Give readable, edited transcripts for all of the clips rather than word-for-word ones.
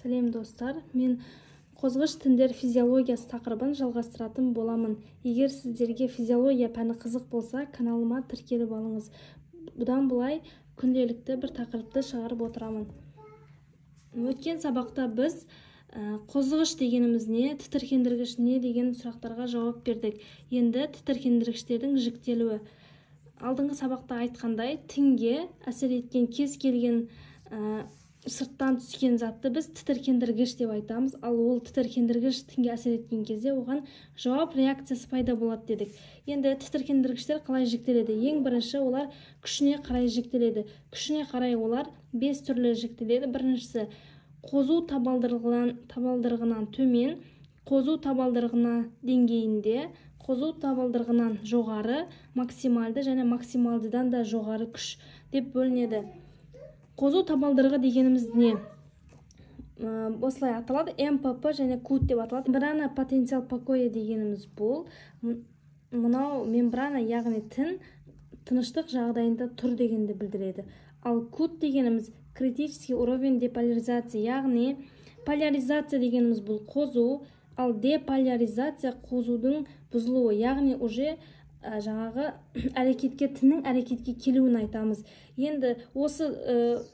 Сәлем, достар! Мен қозғыш тіндер физиологиясы тақырыбын жалғастыратын боламын. Егер сіздерге физиология пәні қызық болса, каналыма тіркеліп алыңыз. Бұдан былай күнделікті бір тақырыпты шығарып отырамын. Өткен сабақта біз қозғыш дегеніміз не, тітіркендіргіш не деген сұрақтарға жауап бердік. Енді тітіркендіргіштердің жіктелуі. Алдыңғы сабақта айтқандай, тінге әсер еткен кез келген сырттан түскен затты біз тітіркендіргіш деп айтамыз. Ал ол тітіркендіргіш тінге әсер еткен кезде оған жауап реакциясы пайда болады дедік. Енді тітіркендіргіштер қалай жіктеледі? Ең бірінші, олар күшіне қарай жіктеледі. Күшіне қарай олар бес түрлі жіктеледі. Біріншісі – қозу табалдырығынан төмен, қозу табалдырығына деңгейінде, қозу табалдырығынан жоғары, максималды және максималдыдан да жоғары күш деп бөлінеді. Қозу табалдырығы дегеніміз не? Осылай аталады: МПП және КУТ деп аталады. Мембрана потенциал покоя дегеніміз бұл мынау мембрана, яғни тін тыныштық жағдайында тұр дегенді білдіреді. Ал КУТ дегеніміз – критический уровень деполяризации, яғни поляризация дегеніміз бұл қозу, ал деполяризация – қозудың бұзылуы, яғни уже жаңағы әрекетке, тіннің әрекетке келуін айтамыз. Енді осы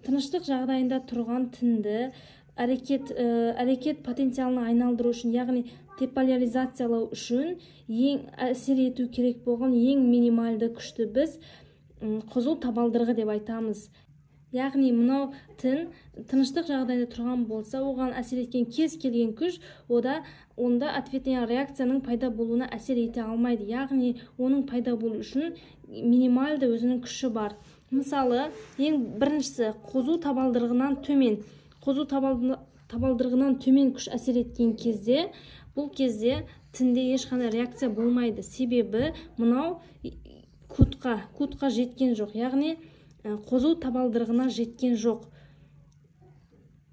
тыныштық жағдайында тұрған тінді әрекет потенциалына айналдыру үшін, яғни деполяризациялау үшін ең әсер ету керек болған ең минималды күшті біз қозу табалдырығы деп айтамыз. Яғни мынау тін тыныштық жағдайда тұрған болса, оған әсер еткен кез келген күш онда ответный реакцияның пайда болуына әсер ете алмайды, яғни оның пайда болу үшін минималды өзінің күші бар. Мысалы, ең біріншісі – қозу табалдырығынан төмен. Қозу табалдырығынан төмен күш әсер еткен кезде, бұл кезде тінде ешқандай реакция болмайды, себебі мынау КУТ-қа жеткен жоқ, яғни қозу табалдырығына жеткен жоқ.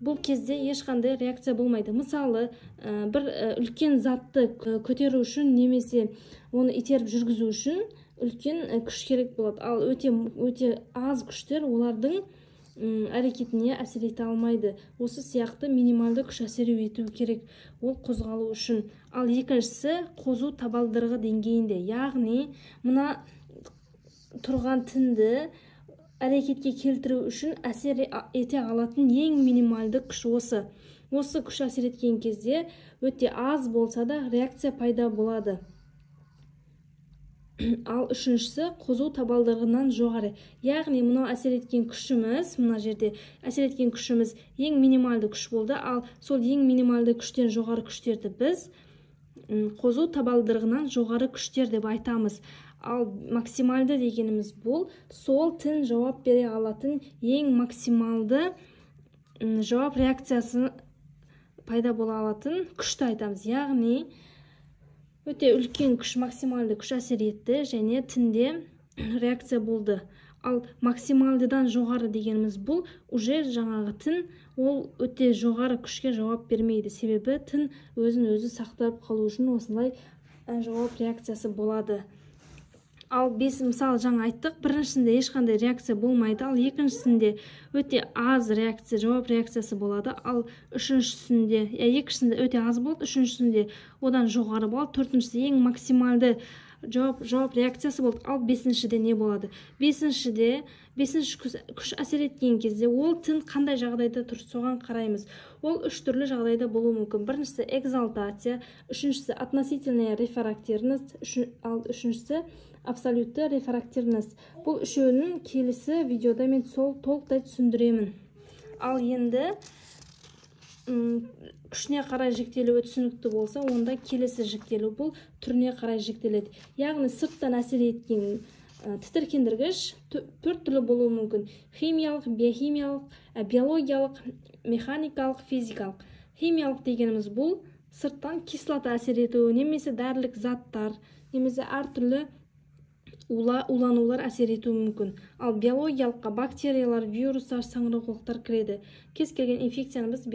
Бұл кезде ешқандай реакция болмайды. Мысалы, бір үлкен затты көтеру үшін немесе оны итеріп жүргізу үшін үлкен күш керек болады, ал өте өте аз күштер олардың әрекетіне әсер ете алмайды. Осы сияқты минималды күш әсер ету керек ол қозғалу үшін. Ал екіншісі – қозу табалдырығы деңгейінде, яғни мына тұрған тінді әрекетке келтіру үшін әсер ете алатын ең минималды күш осы. Күш әсер еткен кезде өте аз болса да реакция пайда болады. Ал үшіншісі – қозу табалдырығынан жоғары, яғни мынау әсер еткен күшіміз, мына жерде әсер еткен күшіміз ең минималды күш болды. Ал сол ең минималды күштен жоғары күштерді біз қозу табалдырығынан жоғары күштер деп айтамыз. Ал максималды дегеніміз бұл сол тін жауап бере алатын ең максималды жауап реакциясы пайда бола алатын күшті айтамыз, яғни өте үлкен күш, максималды күш әсер етті және тінде реакция болды. Ал максималдыдан жоғары дегеніміз бұл уже жаңағы тін ол өте жоғары күшке жауап бермейді, себебі тін өзін өзі сақтап қалу үшін осылай жауап реакциясы болады. Ал бес мысал жаңа айттық: біріншісінде ешқандай реакция болмайды, ал екіншісінде өте аз реакция, жауап реакциясы болады, ал үшіншісінде, екіншісінде өте аз болады, үшіншісінде одан жоғары болады, төртіншісі ең максималды жауап реакциясы болды. Ал бесіншіде не болады? Бесіншіде, бесінші күш әсер еткен кезде ол тін қандай жағдайда тұр, соған қараймыз. Ол үш түрлі жағдайда болуы мүмкін: біріншісі – экзальтация, үшіншісі – относительная рефрактерность, ал үшіншісі – абсолютті рефрактерность. Бұл үшеуінің келесі видеода мен сол толықтай түсіндіремін. Ал енді күшіне қарай жіктелуі түсінікті болса, онда келесі жіктелу бұл түріне қарай жіктеледі, яғни сырттан әсер еткен тітіркендіргіш төрт түрлі болуы мүмкін: химиялық, биохимиялық, биологиялық, механикалық, физикалық. Химиялық дегеніміз бұл сырттан кислота әсер етуі немесе дәрілік заттар немесе әртүрлі уланулар әсер етуі мүмкін. Ал биологиялыққа бактериялар, вирустар, саңырауқұлақтар кіреді. Кез келген инфекцияны біз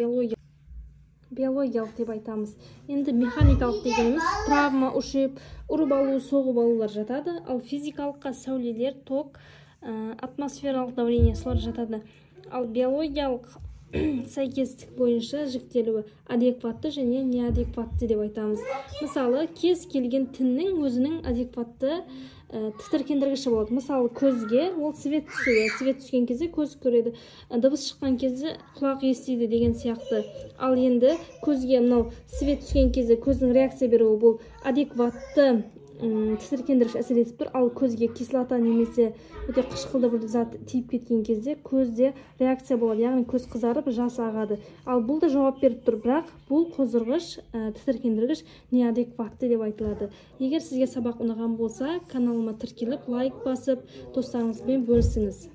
биологиялық деп айтамыз. Енді механикалық дегеніміз травма, ушиб, ұрып алу, соғып алулар жатады. Ал физикалыққа сәулелер, ток, атмосфералық давление, солар жатады. Ал биологиялық Сәйкестік бойынша жіктелуі адекватты және неадекватты деп айтамыз. Мысалы, кез келген тіннің өзінің адекватты тітіркендіргіші болады. Мысалы, көзге ол свет түсуі, свет түскен кезде көз көреді, дыбыс шыққан кезде құлақ естиді деген сияқты. Ал енді көзге мынау свет түскен кезде көздің реакция беруі, бұл адекватты тітіркендіргіш әсер етіп тұр. Ал көзге кислота немесе өте қышқылды бір зат тиіп кеткен кезде көзде реакция болады, яғни көз қызарып, жас ағады. Ал бұл да жауап беріп тұр, бірақ бұл қоздырғыш, тітіркендіргіш неадекватты деп айтылады. Егер сізге сабақ ұнаған болса, каналыма тіркеліп, лайк басып, достарыңызбен бөлісіңіз.